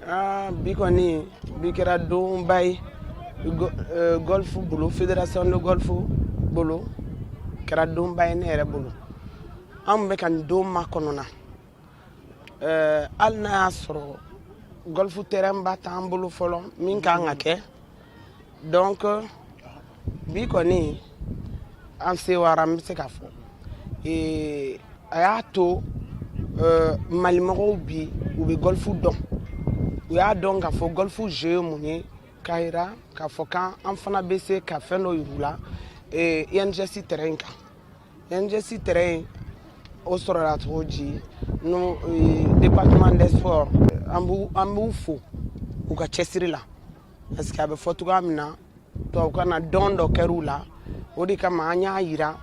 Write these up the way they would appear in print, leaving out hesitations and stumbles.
Aa, bi kɔni, bi kɛra donba ye golf bolo, fédération de golf bolo. Kɛra donba ye ne yɛrɛ bolo. Anw bɛ ka nin don makɔnɔ na, hali n'a y'a sɔrɔ golf terrain ba t'an bolo fɔlɔ min kan ka kɛ. Donc bi kɔni, an sewara, n bɛ se k'a fɔ. A y'a to malimɔgɔw bi, u bɛ golf dɔn, u y'a dɔn k'a fɔ golf jeu ye mun ye, k'a yira k'a fɔ k'an fana bɛ se ka fɛn dɔ yir'u la INGS terrain kan. INGS terrain, o sɔrɔla cogo di? No département des sports, an b'u fo u ka cɛsiri la, parce que a bɛ fɔ cogoya min na tubabukan na, dɔn dɔ kɛr'u la. O de kama an y'a yira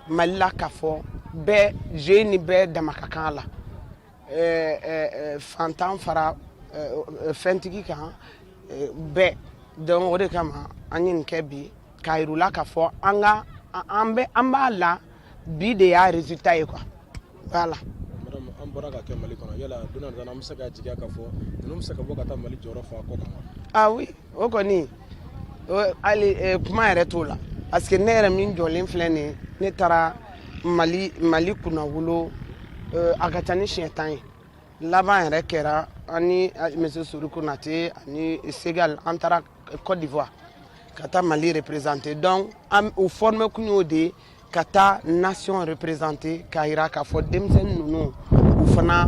Mali la k'a fɔ bɛɛ jeu ni bɛɛ dama ka kan a la, fantan fara fɛntigi kan, bɛɛ. Donc o de kama an ye nin kɛ bi, k'a yir'u la k'a fɔ an ka an bɛ an b'a la. Bi de y'a résultat ye quoi, voilà. Madame, an bɔra ka kɛ Mali kɔnɔ, yala don n'a nata, an bɛ se ka jigiya k'a fɔ ninnu bɛ se ka bɔ ka taa Mali jɔyɔrɔ fa kɔ kan wa? Ah oui, o kɔni, hali kuma yɛrɛ t'o la, parce que ne yɛrɛ min jɔlen filɛ nin ye, ne taara Mali kunnawolo, a ka ca ni siɲɛ 10 ye. Laban yɛrɛ kɛra an ni monsieur Sori Konate ani Segal, an taara Côte d'Ivoire ka taa Mali représenter. Donc an o forme kun y'o de ye, ka taa nation représenter, k'a yira k'a fɔ denmisɛnnin ninnu, u fana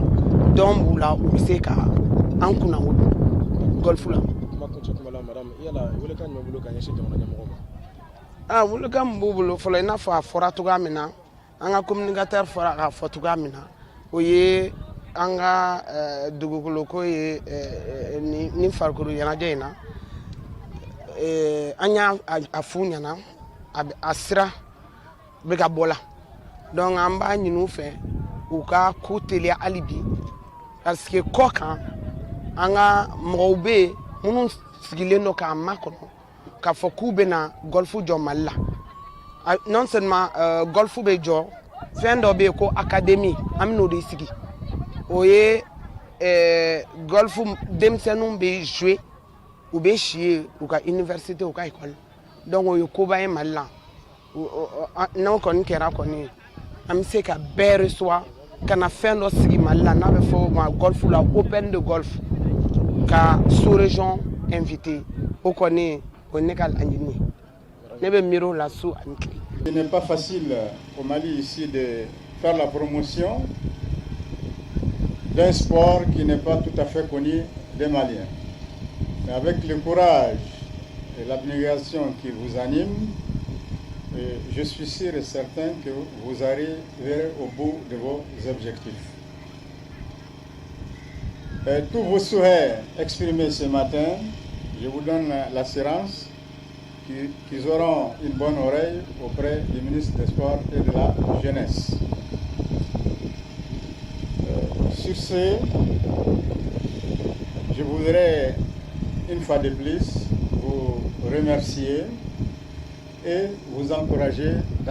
dɔn b'u la, u bɛ se ka an kunnawolo golf la. Kuma kuncɛ kuma la, madame, yala welekan jumɛn bolo ka ɲɛsin jamana ɲɛmɔgɔ ma? Ah, welekan min b'u bolo fɔlɔ, i n'a fɔ a fɔra cogoya min na, an ka communicateur fɔra k'a fɔ cogoya min na, o ye an ka dugukolo ko ye. Ni farikolo ɲɛnajɛ in na, an y'a a f'u ɲɛna, a sira bɛ ka bɔ la. Donc an b'a ɲini u fɛ, u ka ko teliya hali bi, parce que kɔ kan, an ka mɔgɔw bɛ yen minnu sigilen don k'a makɔnɔ k'a fɔ k'u bɛna golf jɔ Mali la. Non seulement golf bɛ jɔ, fɛn dɔ bɛ yen ko académie, an bɛn'o de sigi. O ye golf denmisɛnninw bɛ jouer, u bɛ si yen, u ka université, u ka école. Donc o ye koba ye Mali la. N'o kɔni kɛra kɔni, an bɛ se ka bɛɛ recevoir ka na fɛn dɔ sigi Mali la n'a bɛ fɔ o ma golf la, open de golf, ka sous région invité. O kɔni, o ye ne ka laɲini ye, ne bɛ miiri o la su ani tile. Il n'est pas facile au Mali ici de faire la promotion d'un sport qui n'est pas tout à fait connu des Maliens. Mais avec le courage et l'abnégation qui vous animent, je suis sûr et certain que vous arriverez au bout de vos objectifs. Et tous vos souhaits exprimés ce matin, je vous donne l'assurance qu'ils auront une bonne oreille auprès du ministre des Sports et de la Jeunesse. Sur ce, je voudrais une fois de plus vous remercier et vous encourager dans